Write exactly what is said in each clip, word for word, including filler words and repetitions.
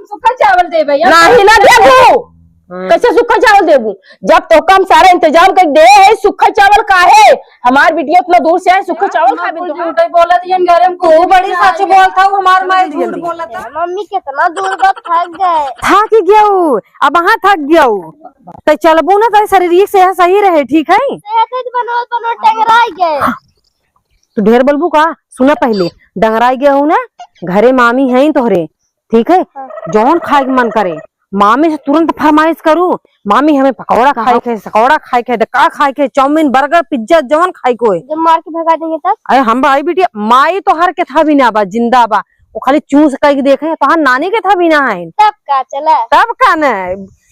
सूखा चावल देबे या? नाही ना देबू। हाँ। कैसे सूखा चावल देबू? जब तो कम सारा इंतजाम कर दे है, सूखा चावल का है? हमार बिटिया इतना दूर से आए, सूखा चावल खाबे तो? झूठे बोलत ही, घरे में तू बड़ी सच बोलत हऊ, हमार माई झूठ बोलत है। मम्मी कितना दूर बा, थक गए। थक गयो, अब वहाँ थक गयो। तै चलबू ना, तै शरीर से सही रहे, ठीक है? सेहत है तो बनोल बनोल टंगराई गए। तू ढेर बोलबू का? सुना पहले, डंगराई गए हो ना, घरे मामी हैं तोहरे, ठीक है? हाँ। जौन खाए के मन करे, मामी से तुरंत फरमाइश करू, "मामी, हमें पकौड़ा कहाँ? खाए के, सकौड़ा खाए के, का खाए के, चाउमीन, बर्गर, पिज्जा, जौन खाए के होए।" जब मार के भगा देंगे तब? अरे हम भाई बिटिया, माई तोहर के था भी ना बा, जिंदा बा, वो खाली चूस कई के देखे, तोहार नानी के था भी ना है। तब का चला? तब का न,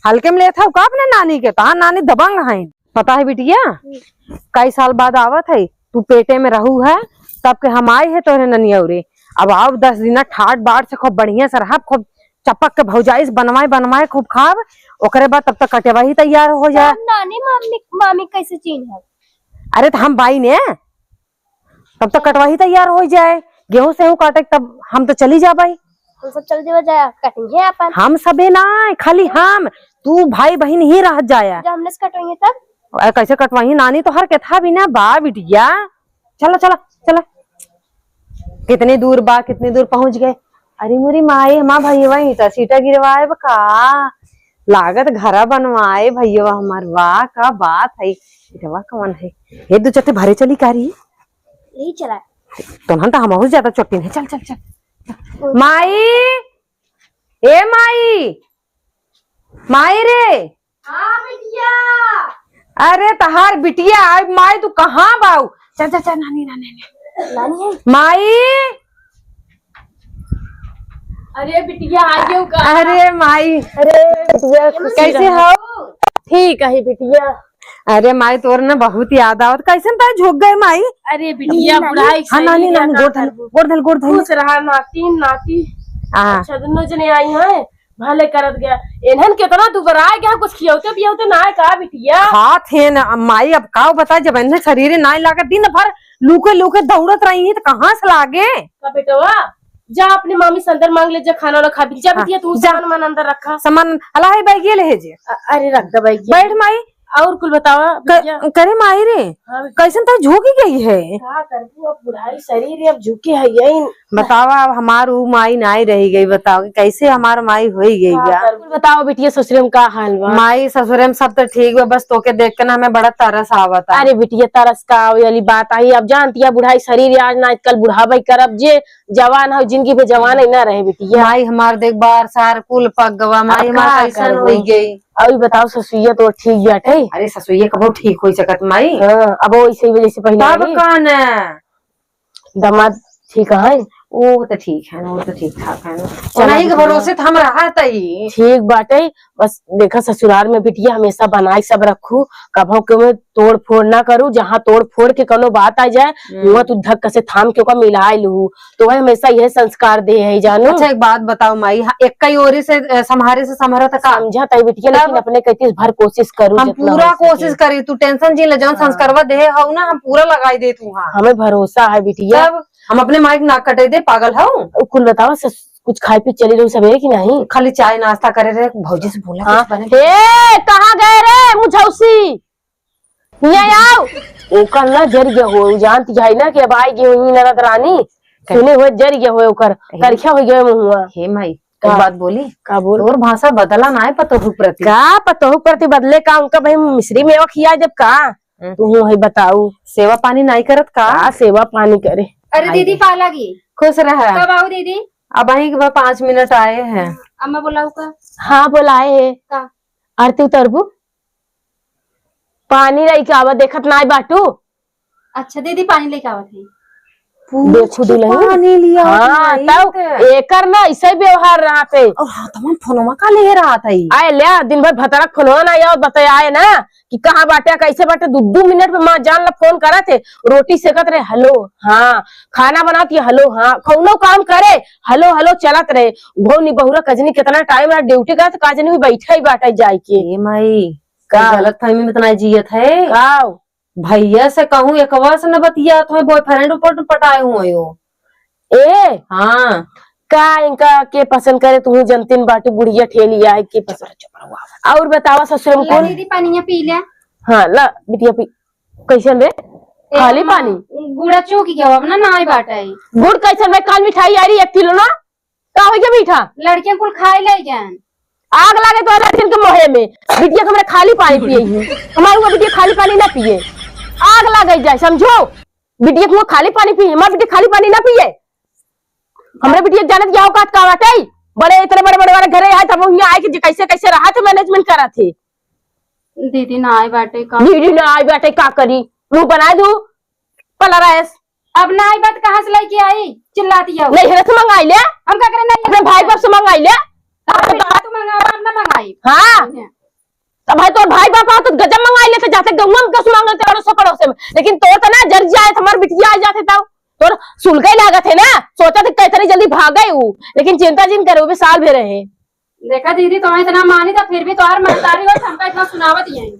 हल्के में लेत हऊ का अपने नानी के, तोहार नानी दबंग है। पता है बिटिया, हम्म। कई साल बाद आवत है, तू पेटे में रहू है, तब के हम आए है तोहरे ननियौरे। अब आओ दस दिन ठाट बाट से खूब बढ़िया से रहब, खूब चपक के भौजाई से बनवाए बनवाए खूब खाब, ओकरे बाद तब तक कटेवा ही तैयार हो जाए। तब नानी मामी, मामी कैसे चीन्हब? अरे तो हम बाई ने, तब तक कटवा ही तैयार हो जाए, गेहूं सेहूं काटे, तब हम तो चली जाबाई। हम सब चल देवा जाए, कटिंग है अपन। हम सबे ना, खाली हम, तू भाई बहिन ही रह जाए। जब हमने से कटवाइए तब? अरे कैसे कटवाई नानी, तोहर के था भी ना बा बिटिया। चलो, चलो, चलो। कितनी दूर बा, कितनी दूर पहुंच गए। अरे मोरी माई, हमार भैया ईटा सीटा गिरवाए बा का? लागत घरा बनवाए भैया हमार, वाह का बात है। इटवा कौन है? ये दो चट्टे भरे चली का रही? यही चला। तोहन तो हमहू से ज्यादा चोटिन है। चल, चल, चल। माई, ए माई, माई रे। हाँ बिटिया। अरे तहार बिटिया आई, माई तू कहाँ बाऊ? चल, चल, चल, नानी, नानी, नानी। नानी है? माई। अरे बिटिया, आ गयो का? अरे माई। अरे बिटिया, कैसे हो? ठीक है बिटिया। अरे माई, तोर ना बहुत याद आवत। कैसन ताई झुक गए माई? अरे बिटिया, बुढ़ाई हाँ, नानी, नानी, गोड़ धल, गोड़ धल, गोड़ धल। खुश रहा नाती, नाती। हाँ। अच्छा, दोनों जने आई हैं, भले करत गया। इन्हन कितना दुबराए गया, कुछ खियौते पियौते ना है का बिटिया? खात है ना माई, अब का बता, जब इन्हें शरीर ना लागे, दिन भर लूके लूके दौड़त रही है, तो कहाँ से लागे? का बेटवा, जा अपने मामी से अंदर मांग ले, जा खाना वाला खा पी, जा हाँ, बिटिया, तू जा। सामान वामान अंदर रखा। सामान, अला है बैगिया ले है जे। अ-, अरे रख दे बैगिया। बैठ माई। और कुल बतावा, क-, बिटिया। करे माई रे, हाँ, बिटिया। कैसन ताई झोंकी गई है? का करबू, अब बुढ़ाई शरीर है, अब झुकी है यही। बतावा, अब हमार ऊ माई नाई रही गई, बताओ कि कैसे हमार माई होई गई का बा? करबू, बतावा बिटिया, ससुरे में का हाल बा? माई ससुरे में सब तो ठीक बा, बस तोके देख के ना हमें बड़ा तरस आवता। अरे बिटिया, तरस का आवे वाली बात आई, अब जानती है बुढ़ाई शरीर आज ना, कल बुढ़ाबे करब, जे जवान हो, जिंदगी भर जवान ही ना रहे बिटिया। माई हमार देख बार सार कुल पक गवा, माई अब हमार का कैसन करबू? होई गई? अउर बताओ, ससुइया तो ठीक बाटे? अरे ससुइया कबो ठीक होई सकत माई? हाँ, अब वैसे ही जैसे पहले तब रही। का न? दामाद ठीक है? वो तो ठीक है, वो तो ठीक ठाक है। चलो, उन्हीं के बिटिया। भरोसे तो हम रहत ही। ठीक बाटे, बस देखा ससुराल में बिटिया हमेशा बनाए सब रखू, कभो के में तोड़ फोड़ ना करू, जहाँ तोड़ फोड़ के कोनो बात आ जाए, हम्म। वहाँ तू धक्का से थाम के ओका मिलाए लू। तो वह हमेशा यह संस्कार दे है, जानू। अच्छा, एक बात बताओ माई, हाँ, एक ही ओरी से, अ, संभारे से संभरत का? समझत है बिटिया, लेकिन तब अपने कइतीस भर कोशिश करू, हम जितना पूरा हो सके। कोशिश करी, तू tension जिन ले, जौन हाँ। संस्कारवा दे हऊ ना, हम पूरा लगाई दे तू, हाँ। हमें भरोसा है बिटिया। तब हम अपने माई के नाक कटे दे, पागल हऊ? उ कुल बताओ, सस-, कुछ खाए पी चली रहू सवेरे कि नहीं? खाली चाय नाश्ता करे रहे, भौजी से बोला हाँ। कुछ बने? ए, कहाँ गए रे मुझौसी? हियाँ आओ। ओकर ना जर गया हो, जानती है ना कि अब आई गई हुई ननद रानी। कर- सुने हुए जर गया हो ओकर, हे। करख्या हो गया मुहुआ। हे माई, का? एक बात बोली? का बोल? तोर भाषा बदला ना है पतोहू प्रति। का पतोहू प्रति बदले का? उनका भाई मिश्री मेवा खिया जब का? हम्म। तू है बताऊ। सेवा पानी नाई करत का? का सेवा पानी करे? अरे अरे। दीदी, पाँव लागी। खुश रहा। कब आऊ दीदी? अब आई के बाद पाँच मिनट आए हैं। अम्मा बुलाऊ का? हाँ, बुलाए है। का? आरती उतरबू? पानी लइके आवा, देखत नाई बाटू? अच्छा दीदी, पानी लेके आवत है। पूछ देखू के दुलही। पानी लिया हाँ, नहीं तब तो। एकर ना ऐसे ही व्यवहार रहत है। और हाँ, तमन फोनवा का ले रहत है? आए ले, दिन भर भतरक फोनवा ना आओ, बताए ना कि कहाँ बाटे, कैसे बाटे। दू, दू मिनट में माँ जान ला फोन करत है, रोटी सेकत रहे, "हेलो, हाँ।" खाना बनाती है, "हेलो, हाँ।" कौनो काम करे, "हेलो, हेलो" चलत रहे। उहो निबहुरा कजनी कितना टाइम रहा ड्यूटी का, तो कजनी भी बैठा ही बाटे जाए के। ए माई, का? गलत फहमी में तो ना जियत है। का? भैया से कहूँ, एकवा से न बतियात हो, boyfriend ऊपर पटाए हुए हो। ए? हाँ। का इनका के पसंद करे, तू ही जनतिन बाटू, बुढ़िया ठेलिया है के पसंद। और बतावा ससुर में ला कौन? दीदी, पानिया पी ले। हाँ, ला बिटिया पी। कैसन रे? ए, खाली अम्मा, पानी? गुड़ा चूक गया, अब ना, ना आई बाटे। गुड़ कैसन भाई? काल मिठाई आ रही एक किलो ना, का हो गया मीठा? लड़कियां कुल खाए ले गए। आग लागे तो लड़कियन के मोहे में। बिटिया के हमरे खाली पानी पिए ही। हमारे वो बिटिया खाली पानी ना पिए। आग लागे जाए, समझो। बिटिया के वो खाली पानी पिए, हमारे बिटिया खाली पानी ना पिए। हमरे बिटिया के जानत क्या औकात का बाटे? बड़े, इतने बड़े, बड़े वाले घरे आए, तब यहाँ आए कि जे कैसे, कैसे रहा थे, management करा थे। दीदी ना आए बाटे का? दीदी ना आए बाटे, का करी? मुंह बना दू, पला रहा है। अब ना आई बात कहाँ से लेके आई? चिल्लाती है। नहीं, हरे से मंगाई ले। हम का करे नहीं? अपने भाई बाप से मंगाई ले। हाँ, बेटा, तू मंगावा, हम ना मंगाई। हाँ। तब भाई, तोर भाई बाप आओ तो गजब मंगाई लेते, जाते गौवा में कस मांगल ते अड़ोस पड़ोस में। लेकिन तोर तो ना जर जाए, हमार बिटिया आ जाते तब। तोर सुन के लागत है ना, सोचा थे कितनी जल्दी भाग गए ऊ। लेकिन चिंता जिन करे, वो भी साल भर रहे। देखा दीदी, तो इतना मानी था, फिर भी तोहार महतारी हो, हमका इतना सुनावत ही है।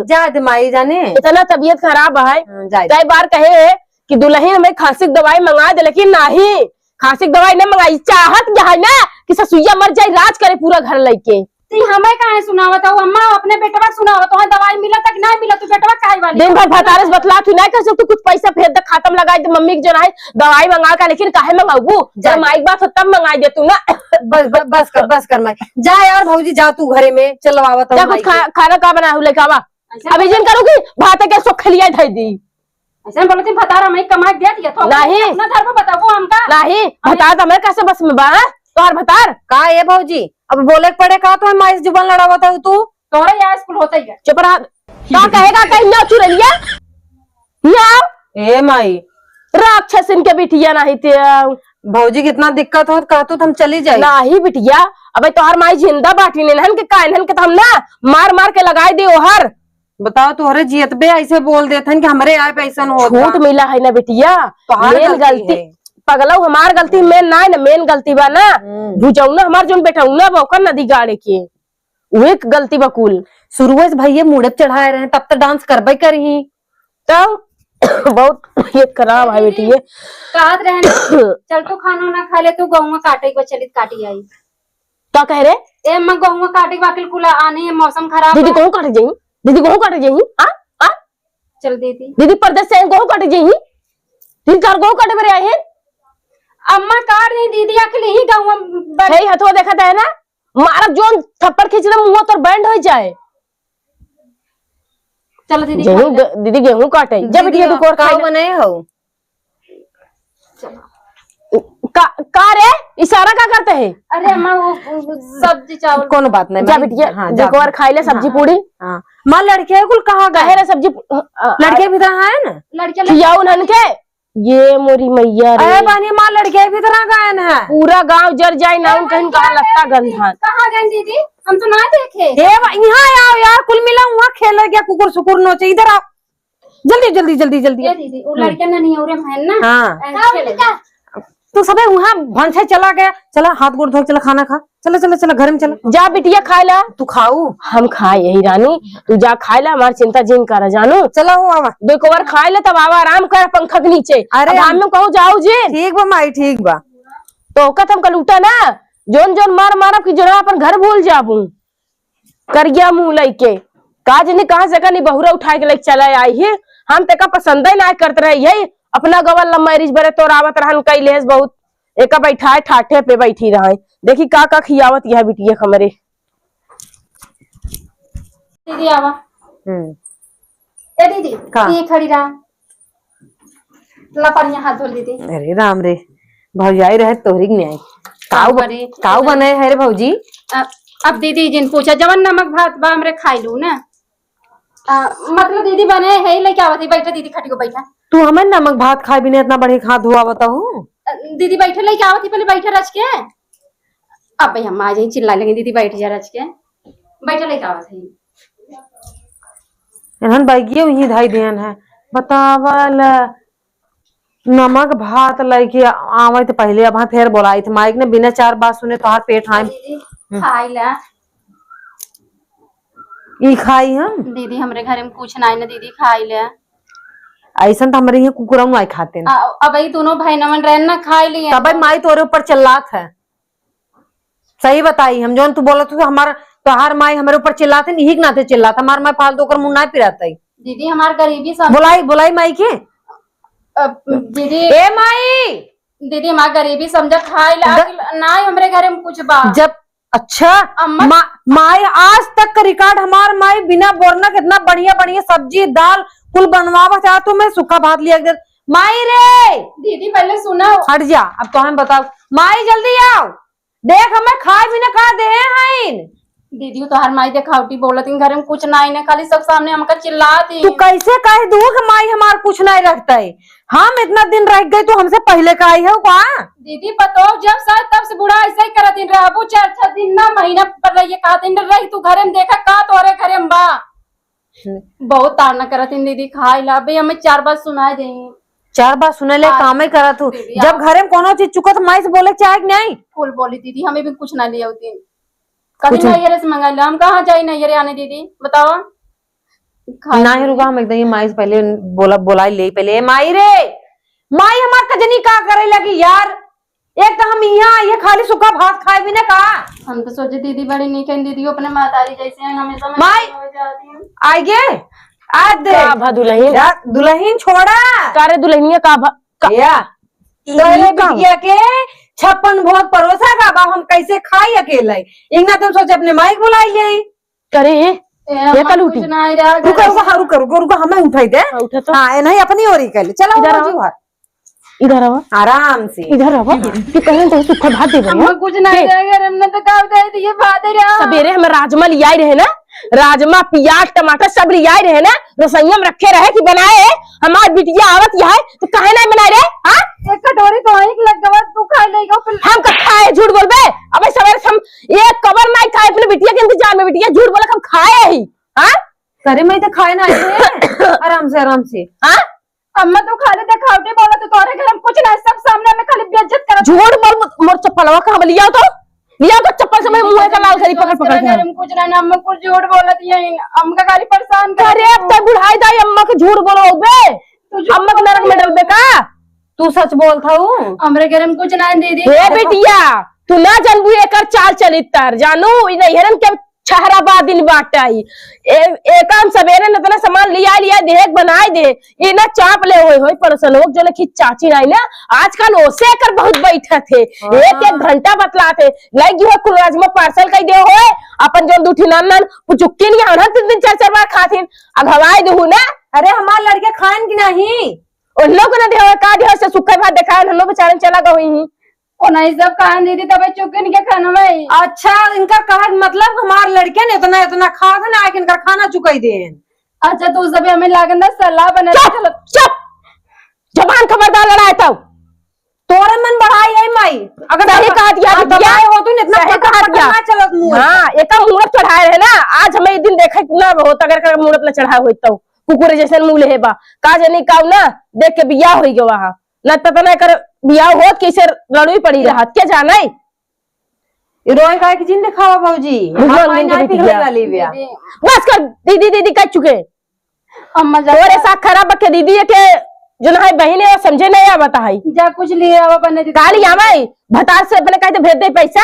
जा दे माई जाने। इतना तबीयत खराब है। हाँ, जा दे। कई बार कहे है कि दुल्हन हमें खांसी की दवाई मंगा दे, लेकिन नहीं, खांसी की दवाई नहीं मंगाई। चाहत क्या है ना कि ससुइया मर जाए, राज करे पूरा घर लेके। ती हमें काहे सुनावत हो अम्मा, अपने बेटवा सुनावत हो, दवाई मिला तक नहीं मिला, तू बेटवा काहे वाली? दिन भर भतारस बतला, तू नहीं कह सकतू कुछ पैसा भेज दे, खाता में लगाई दे, मम्मी के जो है दवाई मंगा का, लेकिन काहे मंगाऊ? जा। जब माई के बात हो तब मंगाई दे तू ना। बस, बस, बस कर, बस कर माई। जा यार भौजी, जा तू घरे में, चलो आवत हूँ जा माई कुछ खा-, के। खाना का बना हूँ, लेके आवा। ऐसा अभी जिन करूँ कि भात के सो खलिया धई दी। ऐसा बोलो तुम भतार हमें कमाई दे दिया तो नहीं। अपना धर्म बताओ हमका। नहीं, अरे। भतार तो हमारे कैसे बस में बा, हाँ? तोहर भतार। का ये भौजी, अब बोले के पड़े का, तो माई से जुबान लड़ावत है तू? तोहरे यहाँ स्कूल होता ही है। चुप रहा। का कहेगा कहीं ना चुरैलिया? ये आओ। ए माई। राक्षसिन के बिटिया नहीं ते आओ। भौजी कितना दिक्कत होत, कहतू तो हम चली जाई। नाही बिटिया, अबे तोहर माई जिंदा बाटी ने, इन्हन के का, इन्हन के तो हम ना मार मार के लगाई दे ओहर। बताओ, तोहरे जियत पे ऐसे बोल देत हन कि हमरे आए पे ऐसन होत बा। छूट मिला है ना बिटिया, तोहार main गलती गलती, है। पगलऊ हमार गलती main ना है ना, main गलती बा ना, हम्म। भुजौना हमार जोन बेटौना बा ओकर नदी गाड़े के, उहे एक गलती बा कुल। शुरुए से भैया मूड़े पे चढ़ाए रहे, तब तो dance करबे करी। तब बहुत तबीयत खराब है बेटी ये। कहत रहे ना, चल तू खाना ना खा ले, तू गहुआ काटे के बा, चलित काटी आई। का कह रहे? ए अम्मा, गहुआ काटे के बा, कुल आने, ये मौसम खराब दीदी बा। गहूँ काटे जाई, दीदी गहूँ काटे जाई, आ? आ? चल दीदी। दीदी परदेस से गहूँ काटे जाई, दीदी तार गहूँ काटे बरे आए हैं। अम्मा काट दे दीदी, आखिर यही गहुआ बड़- हे हथवा देखत है ना, मारा जोन थप्पड़ खींच ले, मुंह तोर band हो जाए। चलो दीदी, गेहूं खाई ले। ग-, दीदी गेहूं काटे। जब दीदी, बिटिया तू कोर का खाई ले। बनाए हो? चलो। का, का रे? इशारा का करते हैं? अरे अम्मा, वो, वो सब्जी चावल। कोनो बात नहीं, जा मैं, बिटिया, हाँ, जा। एक बार खाई ले सब्जी हाँ, पूड़ी। हाँ। माँ, लड़के कुल कहाँ गए? काहे रे सब्जी पू-, अ, अ, लड़के भी तो है ना? लड़के खियाऊ नन के? ये मोरी मैया रे। अरे बहनी, माँ, लड़के भी तो ना गए हैं। पूरा गांव जर जाए ना, उनके इनका लत्ता गंधान। कहाँ गए दीदी? हम तो ना देखे। ए बा-, यहाँ आओ यार, कुल मिला वहाँ खेले गया, कुकुर सुकुर नोचे, इधर आओ। जल्दी, जल्दी, जल्दी, जल्दी। ए दीदी, वो हम्म। लड़के ना नहीं हो रहे हैं ना? हाँ। ए, खेले। तू सबे वहाँ भंसे चला गया, चला हाथ गोड़ धो, चला खाना खा, चला, चला, चला घर में चला। जा बिटिया खाए ला। तू खाऊ? हम खाए यही रानी, तू जा खाए ला, हमार चिंता जिन कर जानू। चला हो आवा। दो एक बार खाए ला तब आवा आराम कर पंखा के नीचे। अरे अब हम हम लोग कहूँ जाऊ जी। ठीक बा माई, ठीक बा। तो ओका हम कल उठा ना, जोन जोन मार मारब कि जोन अपन घर भूल जाबू। करिया मुंह लइके, का जनी कहाँ से कनी बहुरा उठाए के लइके चला आई है। हम तेका पसंद ही ना करत रही है, अपना गवा love marriage बरे तोरावत रहन, कई लेस बहुत, एका बैठाए ठाठे पे बैठी रहे। देखी का का खियावत यह बिटिया हमरे। दीदी आवा। हम्म। ए दीदी, का? ये खड़ी रहा। ला पानी हाथ धो ली दीदी। अरे राम रे, भौजाई रहे तोहरी के न्याय। का काऊ ब-, करी? काऊ बनाए है रे भौजी? अ-, अब दीदी जिन पूछा, जवन नमक भात बा हमरे खाई लू ना। अ, मतलब दीदी बने है ही लेके आवत ही, बैठा दीदी खटियो बैठा। तू हमें नमक भात खाए बिना इतना बढ़िया हाथ धोआवत हूँ? अ, दीदी बैठे लेके आवत ही, पहले बैठे रच के। अब भाई हम आ जाई, चिल्ला लेंगे, "दीदी बैठ जा रच के।" बैठे लेके आवत ही। इन्हन बैगियो वहीं धई दियन है। बतावल नमक भात लइके आवे तो पहले अब हाँ फेर बोलाई थे माइक ने बिना चार बात सुने तोहार पेट हाँ। दीदी, हम्म। खाई ला। ई खाई हम? दीदी, हमरे घरे में कुछ नाई ना दीदी, खाई ला। अइसन त हमरे यहाँ कुकुरऊ नाहीं खातिन। आ, अब ई दुनो भाई नमन रहन ना, खाइ लिए। तबे माई तोरे ऊपर चिल्लात है। सही बताई, हम जौन तू बोलत हो, हमार, तोहार माई हमरे ऊपर चिल्लात है, इही के नाते चिल्लात है। हमार माई फालतू ओकर मुँह नाहीं पिरात है। दीदी, हमार गरीबी समझ बोलाई, बोलाई माई के। अ, दीदी, ए माई! दीदी, हमार गरीबी समझा, खाए ला द- कि ल-, नाहीं हमरे घरे में कुछ बा। जब अच्छा, अम्मा। मा-, माई आज तक का record, हमार माई बिना बोरना के इतना बढ़िया, बढ़िया सब्जी, दाल कुल बनवावत है, तो मैं सूखा भात लिया के दे। माई रे! दीदी, पहले सुनो। हट जा, अब तो हम बताओ। माई, जल्दी आओ, देख, हमें खाए भी ना का देहे हईन। दीदी, तोहार माई देखावटी बोलत, इन घरे में कुछ नाहीं ना, खाली सब सामने हमका चिल्लात ही। तू कैसे कह दू कि माई हमार कुछ नाहीं रखत है? हम इतना दिन रह गए, तू हमसे पहले का आई है का? दीदी, पतोह जब से तब से बूढ़ा ऐसे ही करत दिन रहबू, चार, छह दिन ना, महीना पर रहिए, कहत दिन रही तू घरे में, देखा का तोरे घरे में बा। हम्म। बहुत ताड़ना करत दिन दीदी, खाए ला, अबे हमें चार बार सुनाए दे। चार बार सुने ले, हाँ, कामे करत हूँ। दीदी, जब आप घरे में कोनो चीज चुकत, माई से बोले चाहे कि नहीं? कुल बोली दीदी, हमें भी कुछ ना लिया दिन। कभी कुछ नैहरे से मंगा ला, हम कहाँ जाई नैहरे आने दीदी, बतावा? खाए ना है, रुका, हम एकदम ये माई से पहले बोला, बोलाई ले पहले। ए माई रे, माई हमार कजनी का करे लगी यार? एक तो हम यहाँ आई है, खाली सूखा भात खाए भी ना का? हम तो सोचे दीदी बड़ी नीक है, दीदी अपने महतारी जैसे हैं, हमेशा में माई! हो जाती हैं। आइगे, आज दे। का भा दुलहिन? या दुलहिन छोड़ा। का रे दुलहिनिया, का भा, का? या, ई, तोरे ई का? बिटिया के छप्पन भोग परोसा का बा, हम कैसे खाई अकेले? इतना तुम सोचे अपने माई के बुलाई ले। करे, ए, ये अम्मा, कल उठी। कुछ ना, इधर रुको, घर रुको, हाँ, रुको, रुको, रुको, हमें उठाई दे। हाँ, उठा तो। हाँ, ए, नहीं, अपनी ओर ही कर ले। चलो, इधर आओ। इधर आओ। आराम से। इधर आओ। तू पहले तो सूखा भात दे, अम्मा, कुछ ना, दे। इधर घर हमने तो का दे दिए, भात दे रहा। सबेरे हम राजमा लियाई रहे ना, राजमा, पियाज, टमाटर सब लियाई रहे ना, रसोईया में रखे रहे कि बनाए, हमार बिटिया आवत है, तो काहे नाहीं बनाए रे? हाँ? एक कटोरी तो वहीं लग गवा, तू खाए लेगा, फिर हम का खाए, झूठ बोलबे? अबे सबेरे से हम एक कबर नाहीं खाए, अपने बिटिया के इंतजार में, बिटिया झूठ बोले, हम खाए ही, हाँ? करे मैं तो खाए ना आए थे। आराम से, आराम से। हाँ? अम्मा, तू खाली देखावटी बोला, तो तोरे घर में कुछ ना, सब सामने में खाली बेइज्जत करत। झूठ बोल, मोर चप्पलवा कहाँ बा? लियाओ तो, लियाओ तो चप्पल से, मैं मुँह का लाल करी पकड़ पकड़ के। घर में कुछ ना, अम्मा कुछ झूठ बोलत है, हमका खाली परेशान कर अरे, अब तो बुढ़ाई दाई अम्मा के झूठ बोलो बे। तू झूठ अम्मा के नरक में डलबे का? तू सच बोलत हऊ। हमरे घर में कुछ ना दीदी। हे बिटिया, तू ना जानबू एकर चाल चलित्तर, जानू, ई नैहरन के छहरा बा दिन बाटइ। ए, एका हम सबेरे न इतना सामान लिया, लिया देहे के बनाए दे। ई ना चाप ले होई, होई पड़ोसन लोग, जो ना कि चाची नाई ना, आजकल ओसे एकर बहुत बैठत है। हाँ। एक, एक घंटा बतलात है। लग गई हो कुल राजमा parcel कई दे होए, अपन जो दू ठिन नन, नन, पुचुक्की नहीं, अढ़ा तीन दिन चार, चार बार खाथिन, अघवाए देहू ना। अरे हमार लड़के खाएन कि नहीं? उन लोग को ना देहो, का देहो से सूखा भात देखाए, हम लोग बेचारे चला गए हुई। ओ नहीं, सब कहा दीदी, तबे चुकिन के खाना में। अच्छा, इनका कहा मतलब हमार लड़के ने इतना, इतना खात है ना, आके इनका खाना चुकाई देन। अच्छा, तू सब हमें लागन ना सलाह बना चुप, चलो। चुप। जबान खबरदार लड़ाए तो। तोरे मन बढ़ाई है माई। अगर सही दबा-, कहा दिया हाँ, बिटिया। दबाए हो तू, इतना सही पकड़, कहा पकड़ दिया। ना चलत मुँह। हाँ, एका मूड़त चढ़ाए रहे ना, आज हमें एक दिन देखे ना होत, अगर एकर मूड़त ना चढ़ाए होत तो। कुकुर जैसन मुँह लेहे बा। का जानी काऊ ना, देख के बियाह होई गवा हा। ना पता ना एकर बियाह होत, कैसे लड़ुई पड़ी रहत, के जाने? ई रोए काहे के जिन देखावा भौजी? भगवान हमार माई दिन के नाई बिटिया। पिघले वाली बिया। दीदी। बस कर, दीदी, दीदी कह चुके। अम्मा जा तोरे साथ खराब बा के दीदी के, जो ना है बहिन है, समझे नहीं आवत है। जा कुछ लिए आवा बने दीदी। का लियावे? भतार से अपने कहते भेज दे पैसा।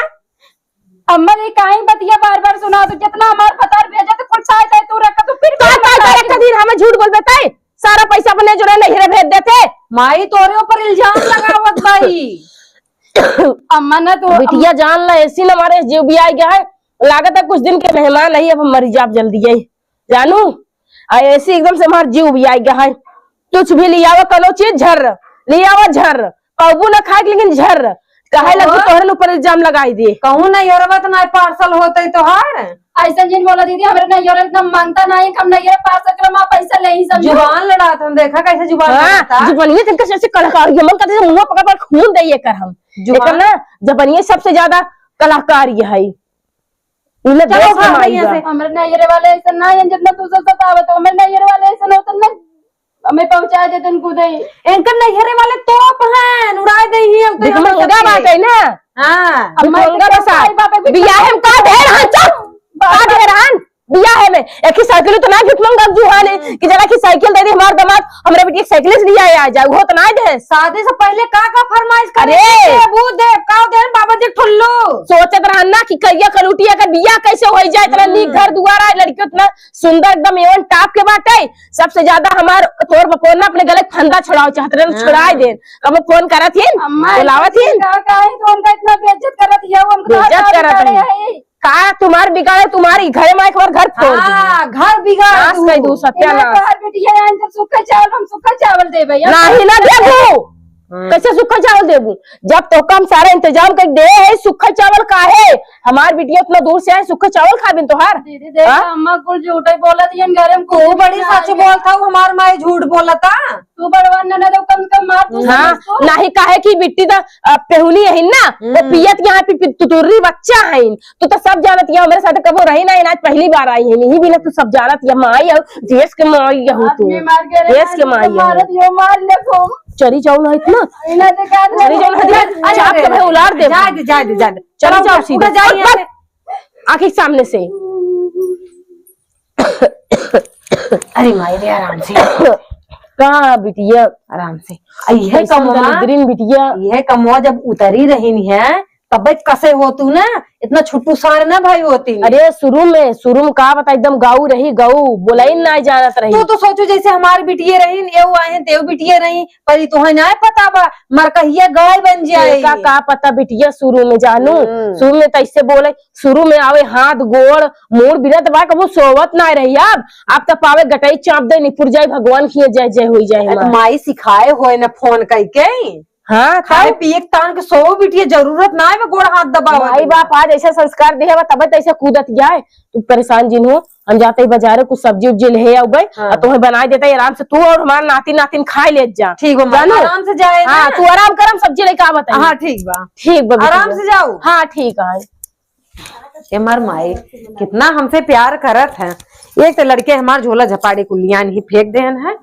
अम्मा, ये काहे बतिया बार-बार सुना? तो जितना हमार भतार भेजे तो कुल ताय ताय तू रखा, तू फिर भी ताय ताय हमार ताय रखा दिन हमें झूठ बोल बताए। सारा पैसा अपने जोरे नैहरे भेज देते। माई तोरे ऊपर इल्जाम लगावत बाई। अम्मा ना तो बिटिया जान ला, ऐसी न हमारे जीव भी आ गया है। लागत है कुछ दिन के मेहमान नहीं, अब हम मरी जाब जल्दी है। जानू, आ ऐसी एकदम से हमार जीव भी आ गया है। कुछ भी लियावा, कनो चीज झर, लियावा झर, पौबू ना खाए, लेकिन झर। काहे लगी ओहो। तोहरे ऊपर इल्जाम लगाई दे। कहूँ ना योरवा तो ना parcel होते तोहार। ऐसा जिन बोला दीदी, हमरे ना योरवा इतना मानता ना है कि हम ना ये parcel के लिए पैसा ले ही समझो। जुबान लड़ात हम देखा कैसे जुबान हाँ, लड़ाता। जुबानिये तनका से कलाकार ये मन करते मुंह पकड़ पकड़ खून दे ये कर हम। जुबान। एकर ना जबानिये सबसे ज्यादा कलाकार ये है। इन्हें चलो, देश हाँ, कमाई बढ़िया बा। से। हमरे नैहरे वाले ऐसे ना हैं, जितना तू सब सतावत हो। हमरे नैहरे वाले ऐसे ना होते ना, हमें पहुंचा देते उनको दे। इनकर नैहरे वाले तोप हैं, उड़ाए दे ही हम तो देख, यहाँ महंगा सबके। बात है ना। हाँ। अब मैं महंगा तो बसा। भाई बाप भी बियाह में का ढेर हन, चुप। बाप का ढेर हन? बियाह में एक ही साथ तू तो ना भिख मंगा जुहाने कि जरा की साइकिल दे दे हमार दामाद, हमरा बिटिया के साइकिल से लिया आ जाए, वो तो ना दे। शादी से पहले का का फरमाइश करे? अरे! देबू दे, का दे बाबा जी ठुल्लू। सोचत रहन ना कि करिया कलूटिया का बियाह कैसे हो जाए, इतना हम्म। नीक घर दुआर है, लड़की उतना सुंदर एकदम एवन टॉप के बाटे। सबसे ज्यादा हमार तोर बपोर ना अपने गले के फंदा छुड़ाओ चाहत रहन, हाँ। छुड़ाए देन। कब फोन करत हिन, अम्मा, बुलावत हिन। का, का है तो उनका इतना बेइज्जत करत हिया, वो हमको बेइज्जत करत हिन। का तुम्हार बिगाड़े, तुम्हारी घरे माई हमार घर फोड़ दी। हाँ, घर बिगाड़ नाश दू। कर दू, सत्यानाश। इन्हें तोहर बिटिया आइन तो सूखा चावल, हम सूखा चावल देबे, या नहीं ना देबू। हम्म। कैसे सूखा चावल देबू? जब तो कम सारा इंतजाम कर दे है, सूखा चावल का है? हमार बिटिया इतना दूर से आए, सूखा चावल खाबिन तोहार? दीदी, देख, हाँ? अम्मा कुल झूठे बोलत हियन, घरे में तू कुछ बड़ी नहीं सच है। बोलत हऊ, हमार माई झूठ बोलता। तू बड़वा ननद हो, कम से कम मार तू हाँ, समझ तो। नाही काहे कि बिट्टी त, अ, पेहुनी है ना, वो हम्म। पियत यहाँ पे पि-, तुतुर्री बच्चा है। तू तो सब जानत हिया, हमरे साथे कबो रही ना, आज पहली बार आई है, यही बिना तू सब जानत हिया, माई हो, देश के माई हो तू। आदमी मार के देश के माई हो। मारत यो, मार ले खूब। चली जाओ ना इतना। इन्हें तो क्या चली जाओ ना, अरे, चाप के भाई उलार दे। जाए दे, जाए दे, जाए दे। चली चलो, जाओ सीधे। उठा जाइए। आँख के सामने से। अरे माई रे, आराम से। का बिटिया? आराम से। आ, यह कैसन कमवा, दलिद्रीन बिटिया। यह कमवा जब उतरी रही है, तब कसे हो तू ना, इतना छुट्टू सार ना भाई होती। अरे शुरू में, शुरू में का बता, एकदम गऊ रही, गऊ, बोलाई ना जानत रही। तू तो सोचो जैसे हमार बिटिये रही, एऊ आए हैं, तेऊ बिटिये रही, पर ई तोहे ना पता बा, मरकहिया गाय बन जाए। एका का पता बिटिया शुरू में जानू, हम्म। शुरू में तो ऐसे बोले, शुरू में आवे हाथ गोड़ मुड़ बिना दबा कबो सोवत ना रही। अब, अब तो पावे गटई चाप दे, निपुर जाए, भगवान किए जय जय होई जाए अरे हमार। माई सिखाए होए न फोन कइके। हाँ, खाए तब? पिए के तान के सोओ बिटिया, जरूरत ना है गोड़ हाथ दबावे माई के। बाप आज ऐसा संस्कार दे है, तबे तो ऐसा कूदत गया है। तू परेशान जिन हो, हम जाते ही बाजारे कुछ सब्जी उब्जी ले आउबे, हाँ। और तुम्हें बनाए देता है आराम से, तू और हमार नाती नातिन खाए ले जा। ठीक बा माई, जानू? आराम से जाए हाँ, ना। तू आराम कर, हम सब्जी लेके आवत है। हाँ, ठीक बा। ठीक बा बेटी। आराम से जाओ। हाँ, ठीक है। ये हमार माई कितना हमसे प्यार करत है। एक तो लड़के हमार झोला झपाड़ी कुलियान ही फेंक देहन है।